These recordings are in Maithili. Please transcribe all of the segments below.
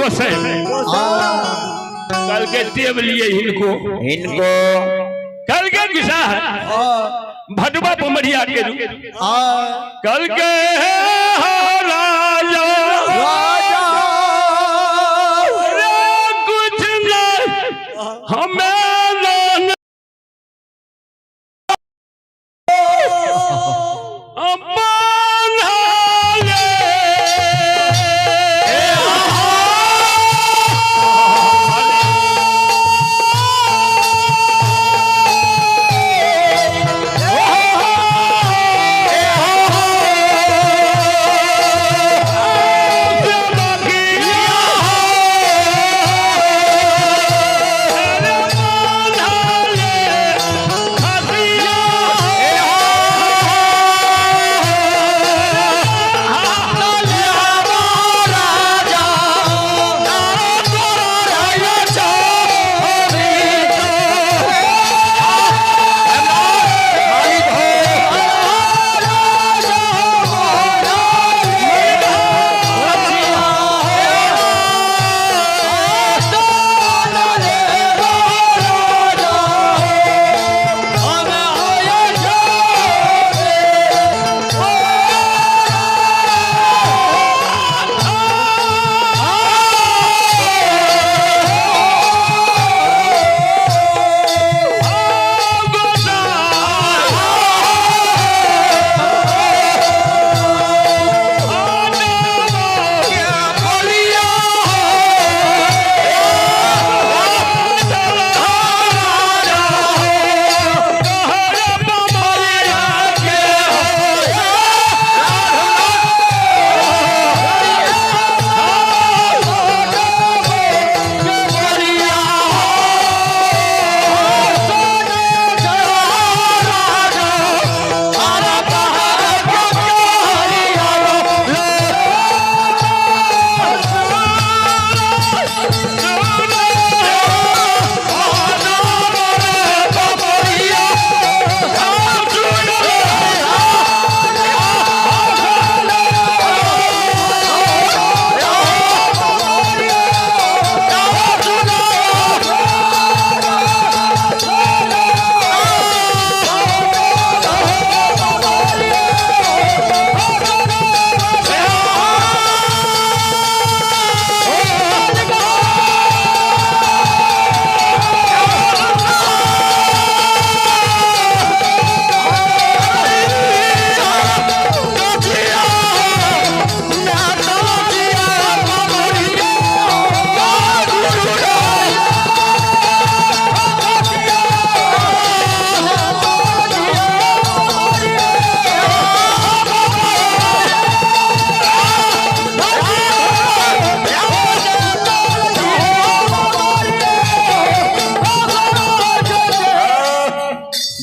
गोसाई कल के टेब लिए हिनको हिनको कल के किसा है भटवा पमरिया के रू कल के राजा राजा रे कुछ नहीं हमें ना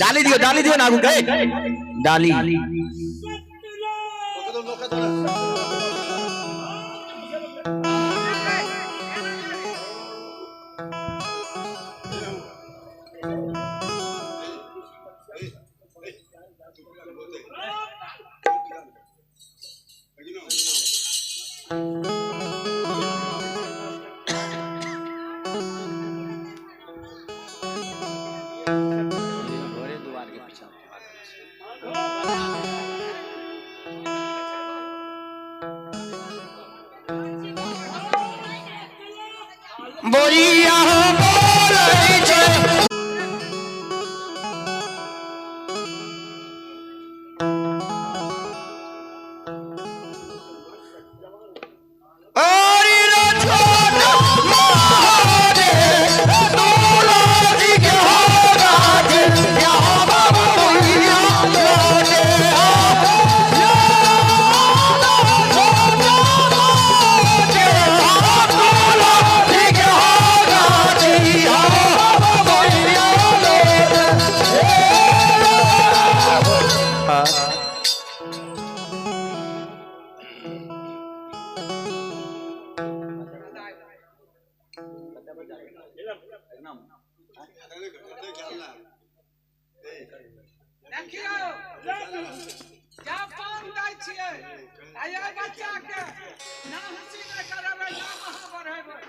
डाली दियो ना आगू के डाली। बोलिया बोलै छै। देखियो जा पान दै छियै आ ये बच्चा के ना हंसी नहि करबै, ना। बढ़ेबै।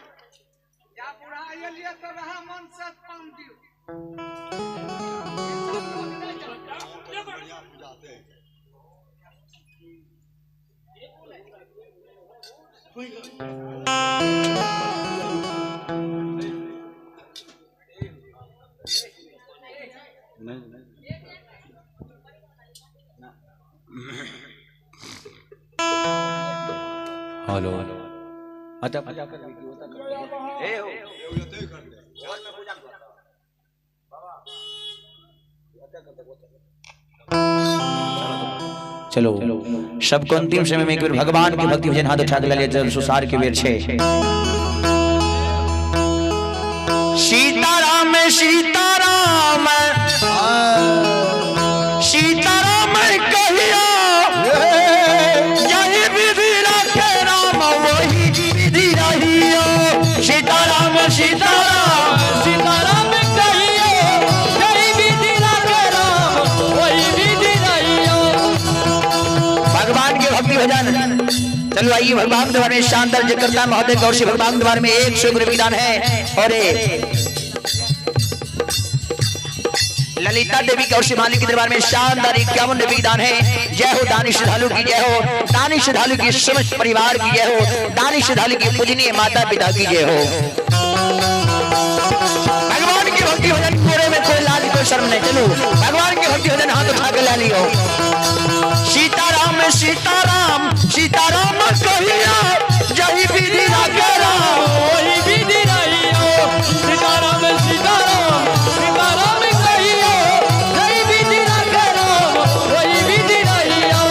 जा बुढ़ा एलियै तऽ वएह मन से पान दियौ। हेलो अच्छा चलो सबको अंतिम समय में एक बेर भगवान के भक्ति भजन हाथ उठा के ले जल सुसार के बेर छे। सीताराम सीताराम सीताराम कहिया यही विधि राखे राम वही विधि रहियो। सीताराम सीताराम सीताराम कहियो यही विधि राखे राम वही विधि रहियो। भगवान के भक्ति भजन चलो आइए भगवान द्वार में शानदार जयकर्ता महोदय गौर से भगवान द्वार में 100 रुपये है। और ललिता देवी गौर से मालिक के दरबार में शानदार 51 रुपये दान है। जय हो दानी श्रद्धालु की जय हो, दानी श्रद्धालु की समस्त परिवार की जय हो, दानी श्रद्धालु की पूजनीय माता पिता की जय हो। भगवान की भक्ति भजन पूरे में कोई लाज कोई शर्म नहीं। चलो भगवान की भक्ति भजन हाथ उठा के ला लियो। सीताराम सीताराम सीताराम कहिया जही विधि राखे राम वही विधि रहियो। सीताराम सीताराम सीताराम कहियो जही विधि राखे राम वही विधि रहियो।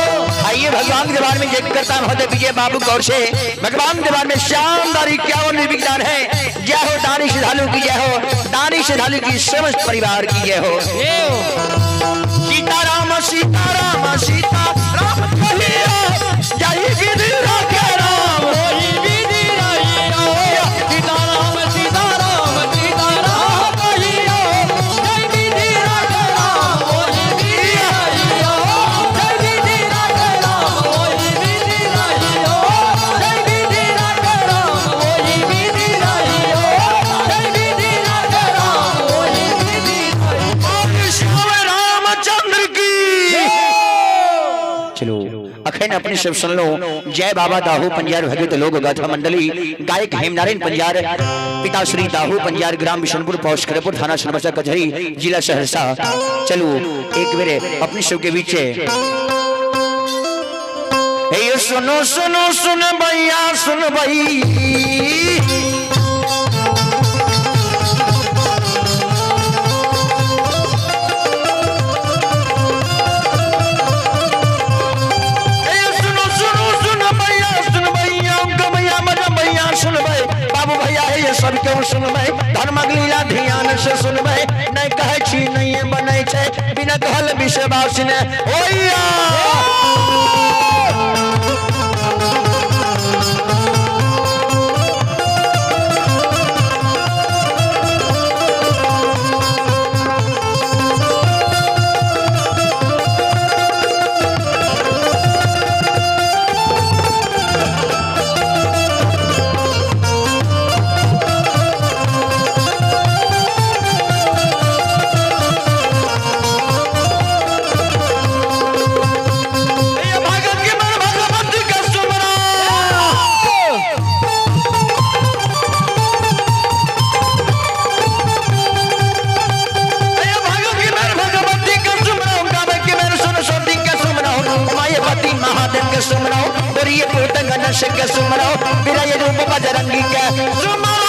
आइए भगवान के दरबार में जय करता महोदय विजय बाबू गौर से भगवान के दरबार में शानदार 51 विज्ञान है। जय हो दानी श्रद्धालु की जय हो, दानी श्रद्धालु की समस्त परिवार की जय हो। सीताराम सीताराम सीताराम कहिया जय विधि राखे राम वही विधि रहियो। सीताराम सीताराम सीताराम कहियो जय विधि राखे राम वही विधि रहियो। जय विधि राखे राम वही विधि रहियो। जय विधि राखे राम वही विधि रहियो। जय विधि राखे राम वही विधि रहियो। रामचंद्र की। चलो अखन अपने सब सुन लो। जय बाबा दाहू पंजार भगत लोक गाथा मंडली, गायक हेमनारायण पंजार, पिता श्री दाहू पंजार, ग्राम बिशनपुर, पोस्ट खड़गपुर, थाना सोनबरसा कचहरी, जिला सहरसा। चलो एक बेरे अपने सबके बीच हे सुनो सुनो सुन भैया सुन भई, सुनो सुनो सुन भैया सुन भैया गमैया मजा भैया सुन भाई, बाबू भैया है ये सब क्यों सुन भाई, धर्म लीला ध्यान से सुन भाई, नहीं कहे छी नहीं बनै छै बिना कहल विश्वास ने ओया। के सुमराओ बिराय रूप बजरंगी के सुमराओ।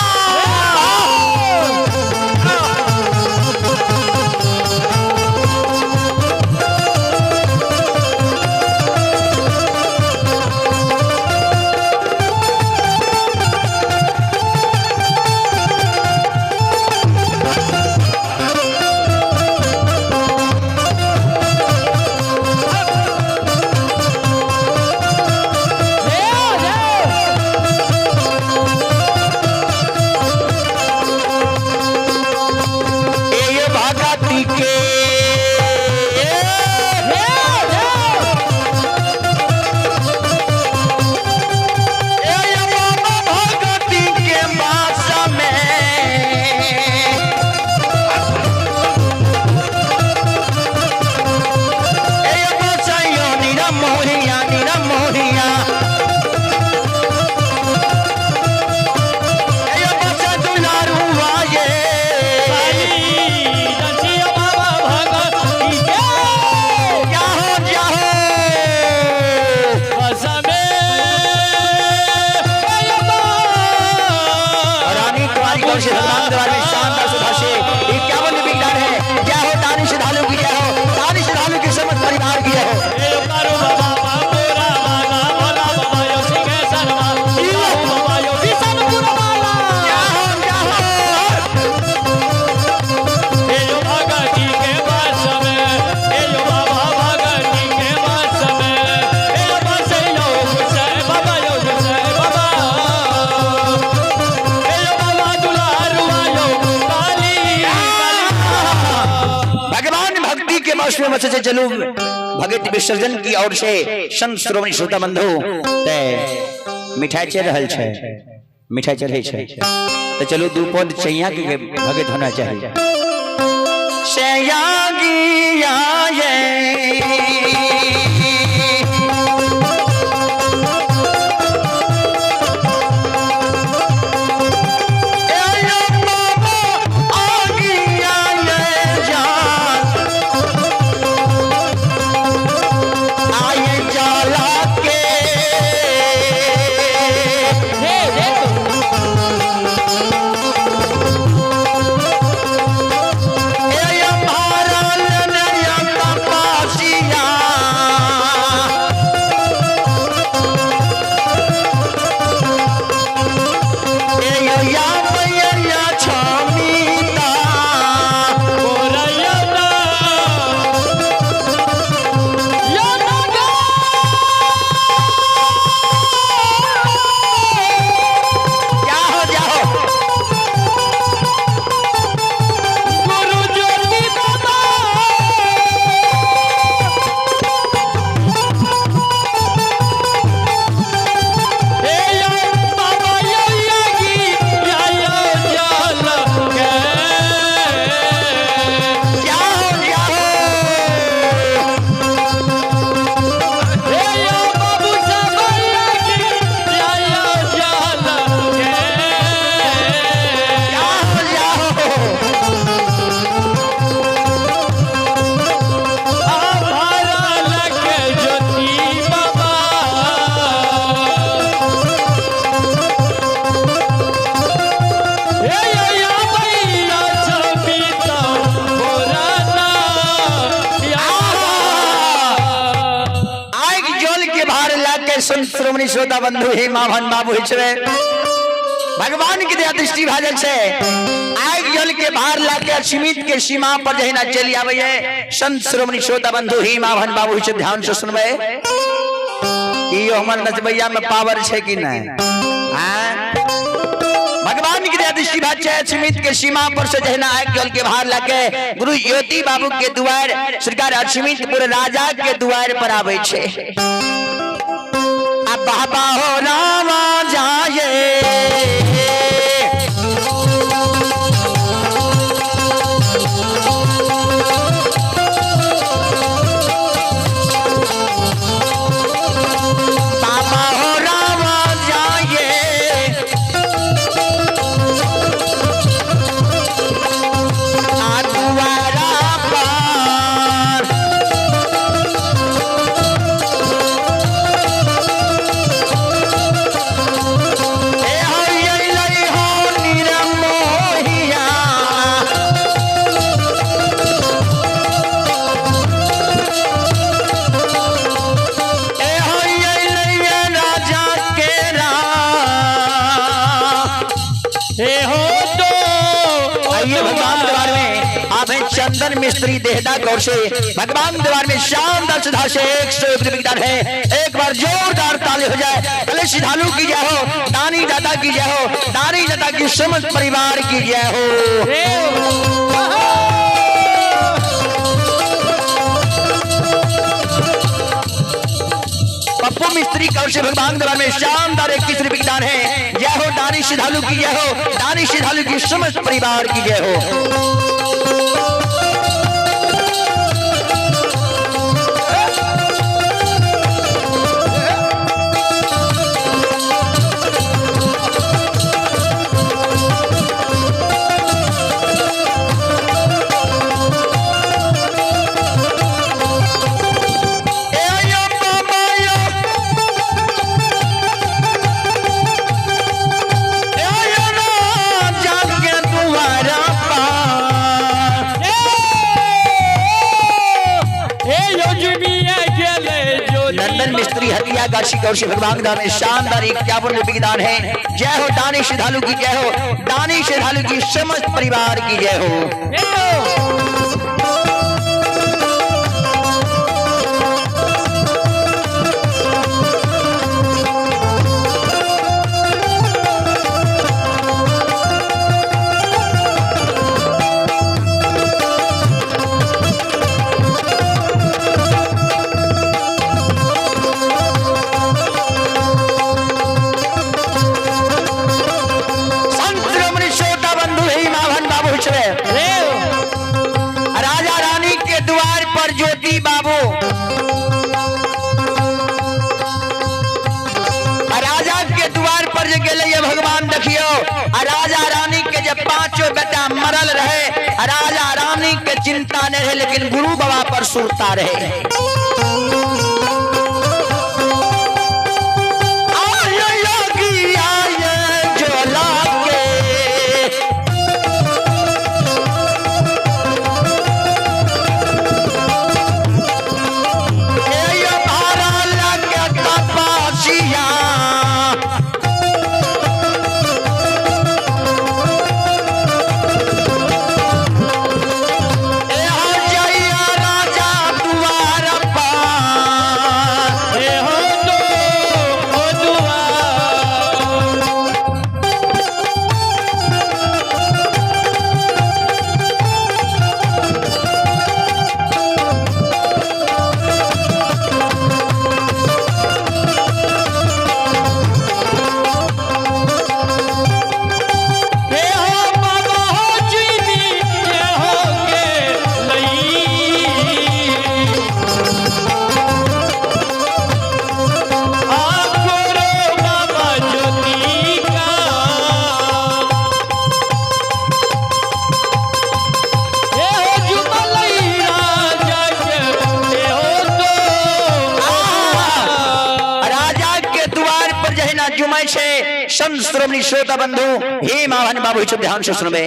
भगवान भक्ति के वश में बचे छै। चलू भगत विसर्जन की ओर से संत श्रोमणी श्रोता बंधु ते मिठाई चढ़ रहल छै, मिठाई चढ़ै छै, तो चलू दू पद चैया के भगत होना चाहिए। सयागिया ये श्रोमणी श्रोता बंधु हे माभन बाबू हिचवे भगवान की दया दृष्टि भाजल छे। आग जल के भार लाके असीमित के सीमा पर जहिना चली आवे है। संत श्रोमणी श्रोता बंधु ही माभन बाबू हिचवे ध्यान से सुनबे कि यो हमर नचबैया में पावर छे कि नहीं। हाँ भगवान की दया दृष्टि भाज छे। असीमित के सीमा पर से जहिना आग जल के भार लाके गुरु ज्योति बाबू के दुआर सरकार असीमित पूरे राजा के दुआर पर आवे छे। अब बाबा हो रामा जाए बाबा हो रामा जाए आ दुआरा पर ए हई लई हो निरमोहिया ए हई लई राजा के राम। हे हो तो आइए भगवान दरबार में आप हैं चंदन मिस्त्री देहदा गौर से भगवान दरबार में शानदार सुधा से 101 रुपये दान है। एक बार जोरदार ताली हो जाए। पहले श्रद्धालु की जय हो, दानी दाता की जय हो, दानी दाता की समस्त परिवार की जय हो। पप्पू मिस्त्री कौर से भगवान दरबार में शानदार 21 रुपये दान है। जय हो दानी श्रद्धालु की जय हो, दानी श्रद्धालु की समस्त परिवार की जय हो। ए यो बाबा यो, ए यो राजा के दुआरा पार। नंदन मिस्त्री हरिया गाशी कौशी भगवान दान में शानदार 51 रुपये की दान है। जय हो दानी श्रद्धालु की जय हो, दानी श्रद्धालु की समस्त परिवार की जय हो। पर ज्योति बाबू आ राजा के द्वार पर जे गेलै ये भगवान देखियो, आ राजा रानी के जे पांचों बेटा मरल रहे, आ राजा रानी के चिंता नहीं रहे, लेकिन गुरु बाबा पर सुरता रहे। आय योगी आय जोला के, ए भारा लगे तपसिया, ए हो जइया राजा दुआर पर, ए हो तो ओ दुआर। हे हो बाबा हो चीनी ये हो के लई। आपको रो बाबा ज्योति का। हे हो जुबलई राजा के, हे हो तो राजा के द्वार पर जहिना जुमै छै। संत श्रोमणी श्रोता बंधु, हे मावन बाबू सब ध्यान से सुनबे।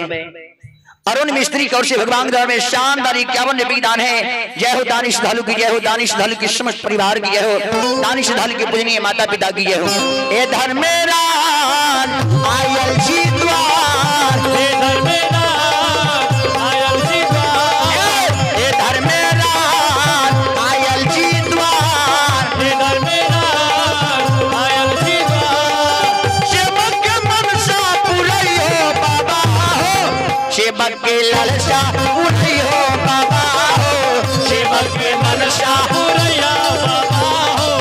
अरुण मिस्त्री कौर से भगवान द्वार में शानदार 51 रुपये दान है। जय हो दानिश धालू की जय हो, दानिश धालू की समस्त परिवार की जय हो, दानिश धालू के पूजनीय माता पिता की जय हो। ए धर्मेराज आयल जी द्वार, हे धर्मेराज आयल जी द्वार। ए धर्मेराज आयल जी द्वार, हे धर्मेराज आयल जी द्वार। सेवक के मनसा पुरई हो बाबा हो, सेवक के ललसा पुरई हो बाबा हो, सेवक के मनसा पुरैया बाबा हो।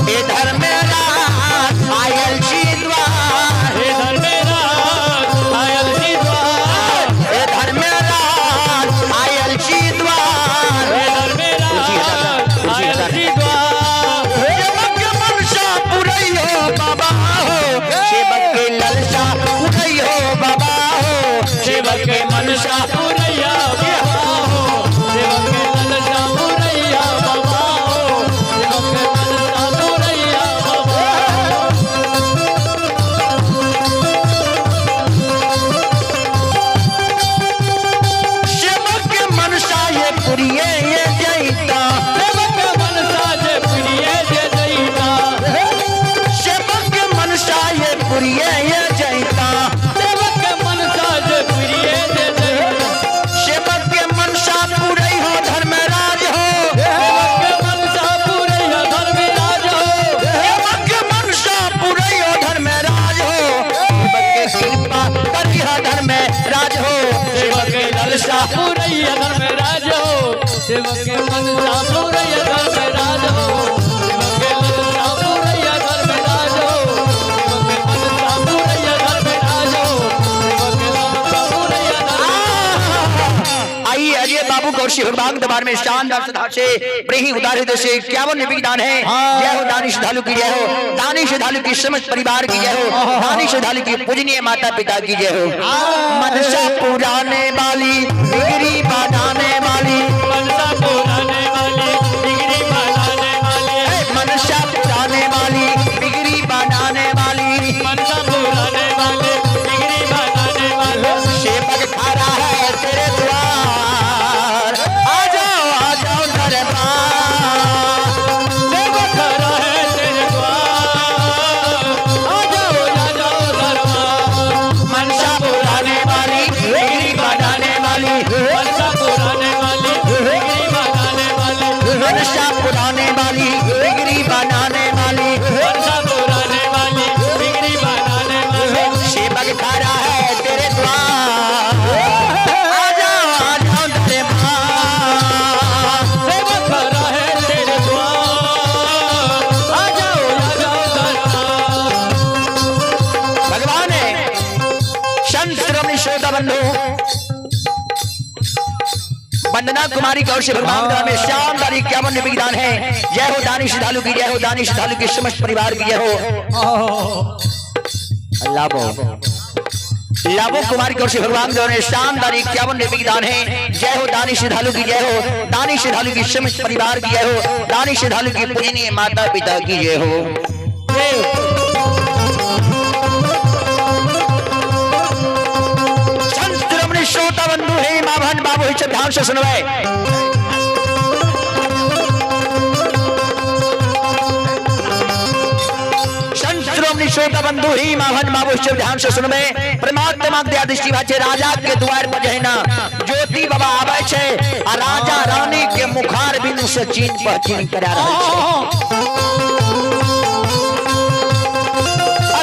ए धर्मेराज आयल जी द्वार, हे धर्मेराज आयल जी द्वार। ए धर्मेराज आयल जी द्वार, हे धर्मेराज आयल जी द्वार। सेवक के मनसा पुरई हो बाबा हो, सेवक के ललसा पुरई हो बाबा हो, सेवक के मनसा पुरैया बाबा हो। सेवक के मनसा पुरैया बाबा हो। सेवक के मनसा पुरैया बाबा हो। सेवक के मनसा ये पुरिये ये जैता, सेवक के मनसा जे पुरिये जे जैता। सेवक के मनसा ये पुरिये ये जैता, सेवक के मनसा जे पुरिये जे जैता। सेवक के मनसा पुरई हो धर्मराज हो, सेवक के मनसा पुरैया धर्मराज हो। सेवक के मनसा पुरई हो धर्मराज हो, सेवक के कृपा करिहा धर्मराज हो, सेवक के ललसा पुरैया धर्मराज हो। सेवक के मनसा पुरैया धर्मराज हो। सेवक के ललसा पुरैया धर्मराज हो। सेवक के मनसा पुरैया धर्मराज हो। सेवक के ललसा पुरैया धर्मराज। आइए अजय बाबू गौर भगवान दरबार में शानदार श्रद्धा से प्रेही उदार हृदय से 51 रुपये दान है। जय हो दानिश धालू की जय हो, दानिश धालू की समस्त परिवार की जय हो, दानिश धालू की पूजनीय माता पिता की जय हो। मनसा पुराने वाली बिगड़ी बनाने वाली, मनसा पुराने वाली बिगड़ी बनाने वाली, ए, मनसा पुराने वाली बिगड़ी बनाने वाली, मनसा पुराने वाली बिगड़ी बनाने वाली। सेवक खड़ा है तेरे द्वार, आ जाओ आ जाओ दरबार। सेवक खड़ा है तेरे द्वार, आ जाओ आ जाओ दरबार। मनसा पुराने वाली बिगड़ी वंदना कुमारी की ओर से भगवान का में शानदार 51 रुपए की दान है। जय हो दानी श्रद्धालु की जय हो, दानी श्रद्धालु के समस्त परिवार की जय हो। लाभो लाभो कुमारी की ओर से भगवान का में शानदार 51 रुपए की दान है। जय हो दानी श्रद्धालु की जय हो, दानी श्रद्धालु की समस्त परिवार की जय हो, दानी श्रद्धालु की पूजनीय माता पिता की जय हो। संत रमणी श्रोता बंधु हे माँ बहन बाबू हे सब ध्यान से सुनवाए। संत श्रोमणी श्रोता बंधु ही माँ बहन बाबू सब ध्यान से सुनबे। परमात्मा दया दृष्टि भाचे राजा के द्वार पर जे ना ज्योति बाबा आवे छे आ राजा रानी के मुखार बिंदु से चीन पहचीन करा रहल छे।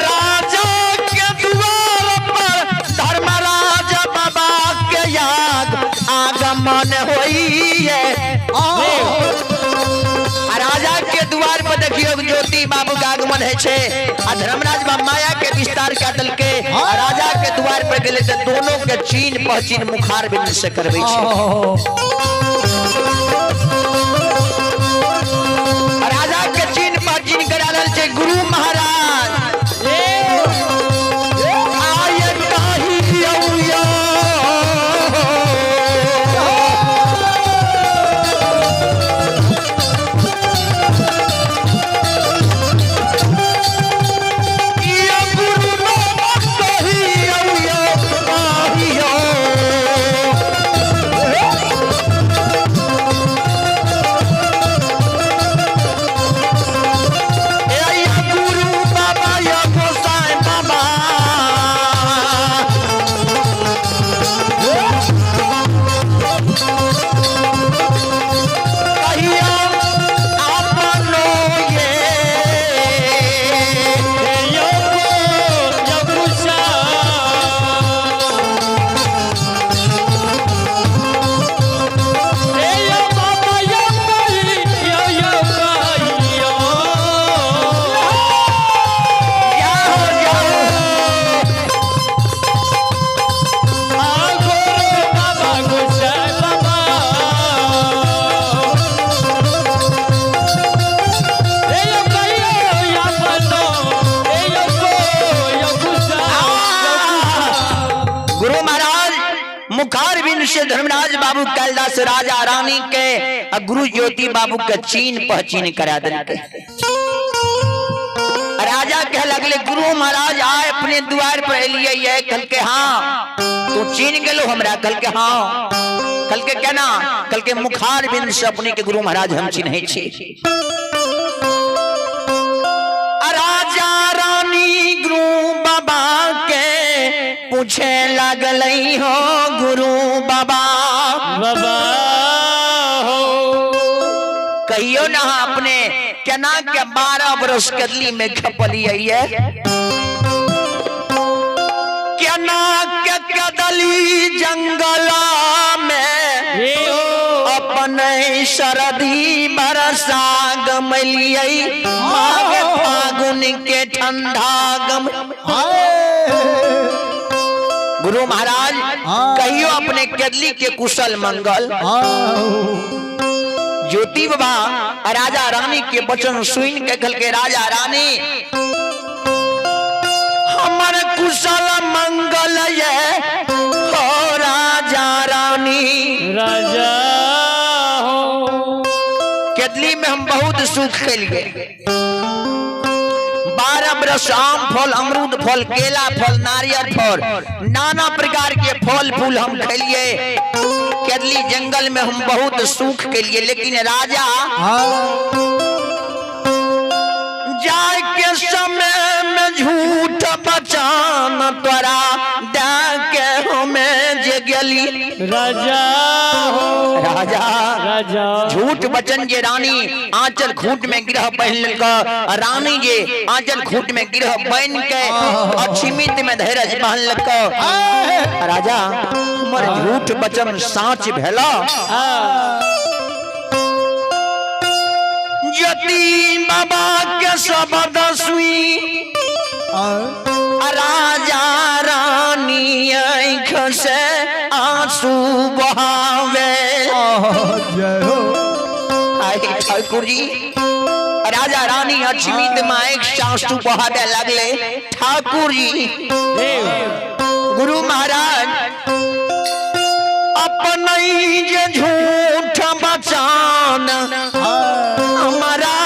राजा के द्वार पर धर्मराज बाबा के याग आगमन होइए। आ राजा के द्वार पर देखियो ज्योति बाबू के आगमन है छे आ धर्मराज बाबा माया के विस्तार कर दलके आ राजा के द्वार पर गेले त दोनों के चीन पहचीन मुखार बिंदु से करबै छे। आ राजा के चीन पहचीन करा रहल छे गुरु महाराज। आय कहियौ यो। यो गुरु बाबा कहियौ यो, कहियौ। ए यो गुरु बाबा यो गोसाई बाबा। कहियो अपनो ये। जाओ जाओ। गुरु महाराज मुखार बिंद से धर्मराज बाबू कैलदास राजा रानी के आ गुरु ज्योति बाबू के चीन पहचीन करा देलके। राजा कह लगले गुरु महाराज आए अपने द्वार पर एलिए ये। कल के हाँ तू चीन गेलो हमरा। कल के हाँ। कल के केना? कल के मुखार बिंद से अपने के गुरु महाराज हम चिन्है छी। राजा रानी गुरु बाबा के पूछे लगलै हो गुरु बाबा। बाबा हो कहियो ना अपने केना के 12 बरस कदली में खपलिए, केना के कदली जंगला में अपने सरदी बरसा गमलिए, माघ फागुन के ठंडा गम। गुरु महाराज कहियो अपने कदली के कुशल मंगल। ज्योति बाबा राजा रानी के वचन सुन के कल के राजा रानी हमर कुशल मंगल ये हो राजा रानी। राजा हो केदली में हम बहुत सुख के 12 बरस आम फल, अमरूद फल, केला फल, नारियल फल, नाना प्रकार के फल फूल हम खेलिए। केदली जंगल में हम बहुत सुख के लिए, लेकिन राजा जाय के समय में झूठ बचान तोरा दे के हमें जे गेली। राजा हो राजा राजा झूठ वचन जे रानी आंचल खूंट में गिरह पहन लेलक, रानी जे आंचल खूंट में गिरह पहन के अक्षिमित में धैर्य पहन लेलक। राजा हमर झूठ वचन साँच भेला। यति बाबा के शब्द सुई राजा रानी रानी आँख से आंसू बहावे। जय हो। आए ठाकुर जी, राजा रानी अछमीत माइक सासू बहावे लगले। ठाकुर जी गुरु महाराज अपन जे झूठ बचान हमारा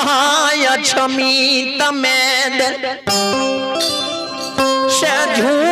आय अछमीत में से झूठ